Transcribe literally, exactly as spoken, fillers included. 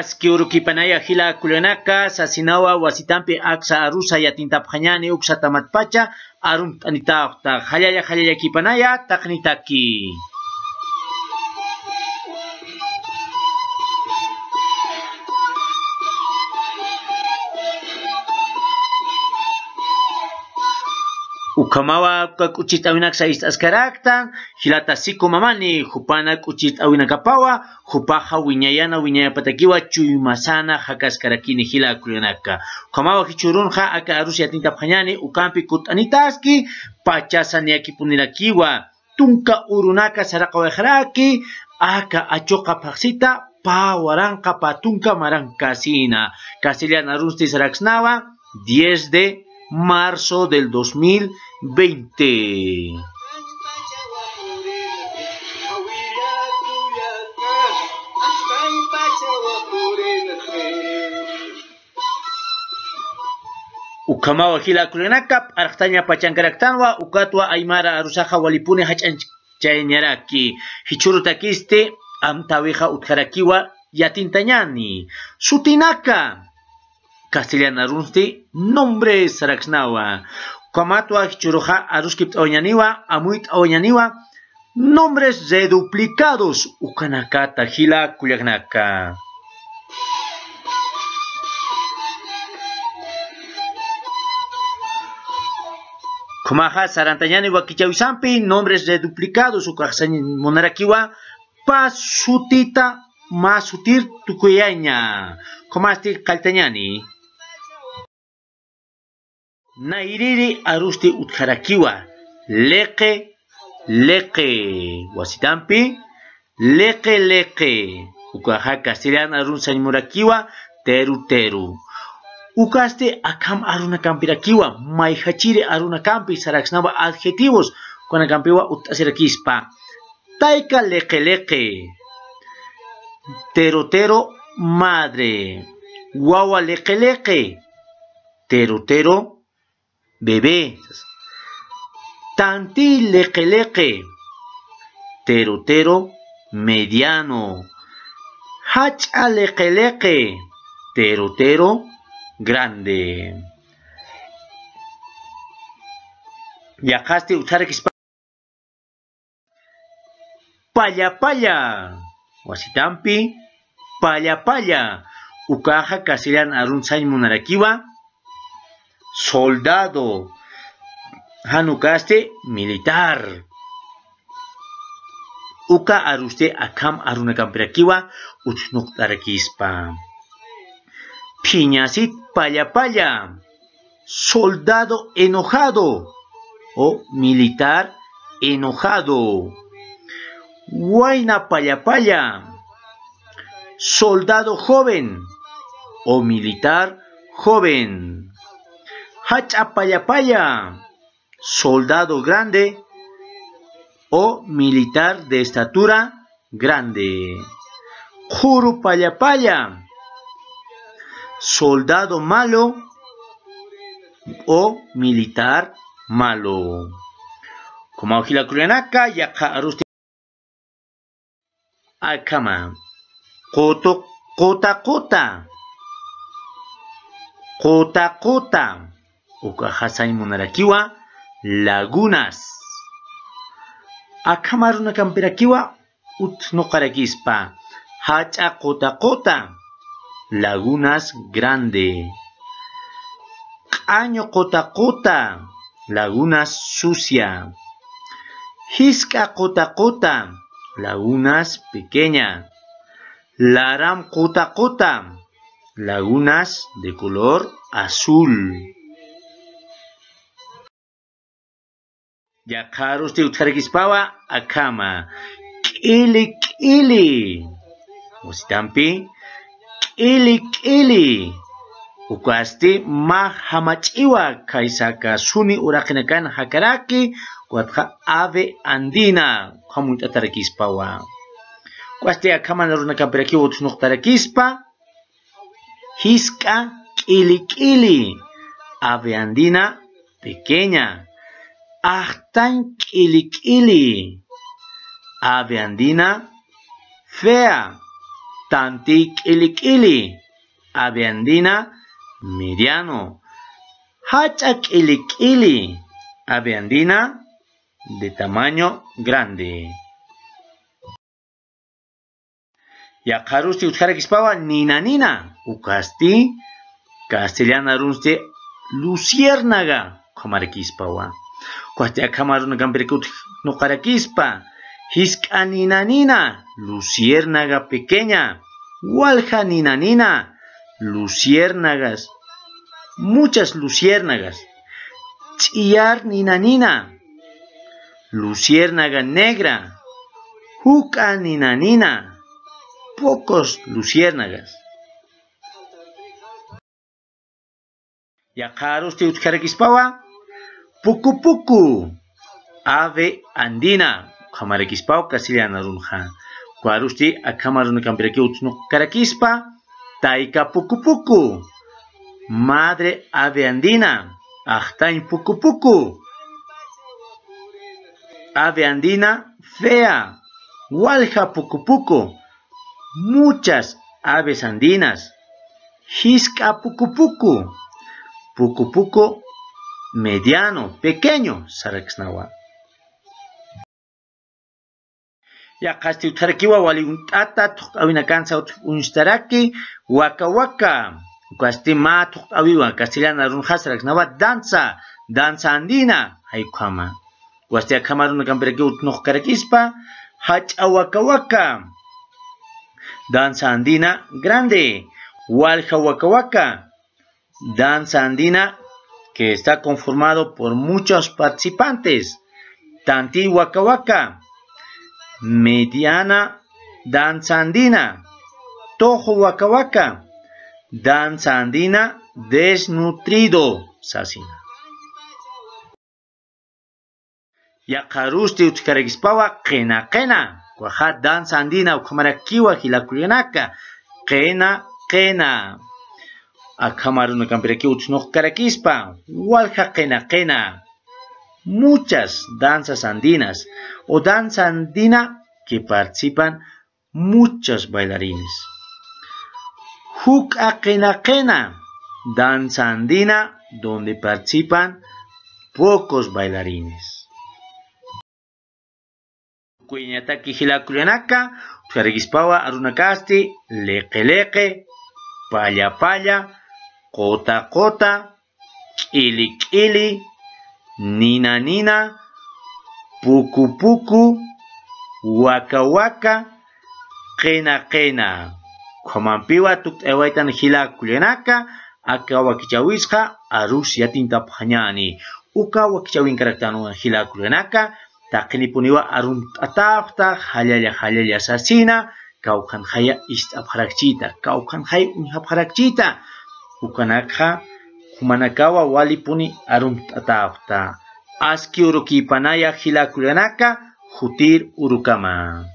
Aski urukipanaya jila kullanaka, sasinawa wasitampi aksa arusa yatintapxañani uksatamatpacha arumt'anitawxta, jallalla jallallakipanaya taqnitaki. Ukhamawa uka k'uchist'awinaksa ist'askaraktan, jilata siku mamani, jupana k'uchist'awinakapawa, jupaxa wiñayana wiñayapatakiwa chuymasana jakaskarakini jila kullanaka. Ukhamawa jichhürunxa aka arus yatintapxañani, ukampi kutt'anitaski, pachasa niyakipunirakiwa, tunka urunaka saraqawayxaraki, aka achuqa phaxsita, pä waranqa pä tunka marankasina. Castellan arunsti saraksnawa, diez de marzo del dos mil veinte. Ukhamawa jila kullanaka, p'arxtaña pachankaraktanwa, ukatwa aymara arusaxa walipuni jach'añchayañaraki. Jichhürutakisti amtäwixa utjarakiwa yatintañani. Sutinaka, castellan arunsti nombres saraksnawa. Ukhamatwa jichhüruxa aruskipt'awañaniwa, amuyt'awañaniwa, nombres reduplicados, ukanakata jila kullakanaka. Ukhamaxa sarantañani wakichäwisampi nombres reduplicados, ukax sañ munarakiwa pä sutita mä sutir tukuyaña. Ukhamasti qalltañani. Nayrïri arusti utjarakiwa, liqi liqi. Wasitampi, liqi liqi. Ukaxa castellan arun sañ murakiwa, teru teru. Ukasti akham arunakampirakiwa, mayjachiri arunakampi saraksnawa adjetivos, ukanakampiwa utt'asirakispa. Tayka liqi liqi. Teru teru, madre. Wawa liqi liqi. Teru teru, bebé. Tantiy liqi liqi. Teru teru, mediano. Jach'a liqi liqi. Teru teru, grande. Yaqasti utjarakispa. Palla palla. Wasitampi, palla palla. Ukaxa castellan arun sañ munarakiwa, soldado. Jan ukasti, militar. Uka arusti akham arunakampirakiwa utjnuqt'arakispa. Phiñasit palla palla. Soldado enojado o militar enojado. Wayna palla palla, soldado joven o militar joven. Jach'a palla palla, soldado grande o militar de estatura grande. Qhuru palla palla, soldado malo o militar malo. Ukhamaw jila kullakanaka, yaqha arusti akhama. Qutu, quta quta. Quta quta. Ukaxa sañ munarakiwa, lagunas. Akham arunakampirakiwa utjnuqarakispa. Jach'a quta quta, lagunas grande. Q'añu quta quta, lagunas sucia. Jisk'a quta quta, lagunas pequeña. Laram quta quta, lagunas de color azul. Yaqha arusti utjarakispawa akhama. K'ili k'ili. Wasitampi, k'ili k'ili. Ukasti mä jamach'iwa, khaysa aka suni uraqinakan jakaraki, ukatxa ave andina, ukham uñt'atarakispawa. Ukasti akhaman arunakampirakiw utjnuqtarakispa. Jisk'a k'ili k'ili, ave andina pequeña. Ajtañ k'ili k'ili, ave andina fea, Tanti k'ili k'ili, ave andina mediano. Jach'a k'ili k'ili, ave andina de tamaño grande. Yaqharusti utjarakispawa nina nina, ukasti castellan arunsti luciérnaga ukhamarakispawa. Ukasti akham arunakampiraki utjnuqarakispa, jisk'a nina nina, luciérnaga pequeña, walja nina nina, luciérnagas, muchas luciérnagas, ch'iyar nina nina, luciérnaga negra, juk'a nina nina, pocos luciérnagas. Yaqharusti utjarakispawa, puku puku, ave andina ukhamarakispaw castellan arunxa. Ukharusti akham arunakampiraki utjnuqarakispa, tayka puku puku, madre ave andina, ajtañ puku puku, ave andina fea, walja puku puku, muchas aves andinas, jisk'a puku puku, puku puku mediano, pequeño saraksnawa. Yaqhasti utjarakiwa wali uñt'ata thuqt'awinakansa utj uñstaraki, waka waka. Ukasti mä thuqt'awiwa castellan arunxa saraksnawa danza, danza andina, jay ukhama. Ukasti akham arunakampiraki utjnuqkarakispa, jach'a waka waka, danza andina grande, walja waka waka, danza andina que está conformado por muchos participantes. Tanti waka waka, mediana danza andina, tojo waka waka, danza andina desnutrido sasina. Yaqharusti utjkarakispawa qina qina. Ukaxa danza andina ukhamarakiwa jilakullanaka. Qina qina. Akham arunakampiraki utjnuqkarakispa. Walja qina qina. Muchas danzas andinas o danza andina que participan muchos bailarines. Juk'a qina qina, danza andina donde participan pocos bailarines. Kuyañataki jilakullanaka, utjarakispawa arunakasti, liqi liqi, palla palla, quta quta, k'ili k'ili, nina nina, puku puku, waka waka, qina qina. Ukhamampiwa tukt'aywaytan jilakullanaka, aka wakichäwisxa arus yatintapxañäni. Uka wakichäwinkaraktanwa jilakullanaka, taqinipuniwa arumt'atäpxta, jallalla jallalla sasina, kawkhanxaya ist'apxarakchita, kawkhanxaya uñjapxarakchita. Ukanakxa jumanakawa walipuni arumt'atäpxta. Aski urukïpanaya jilakullanaka, jutir urukama.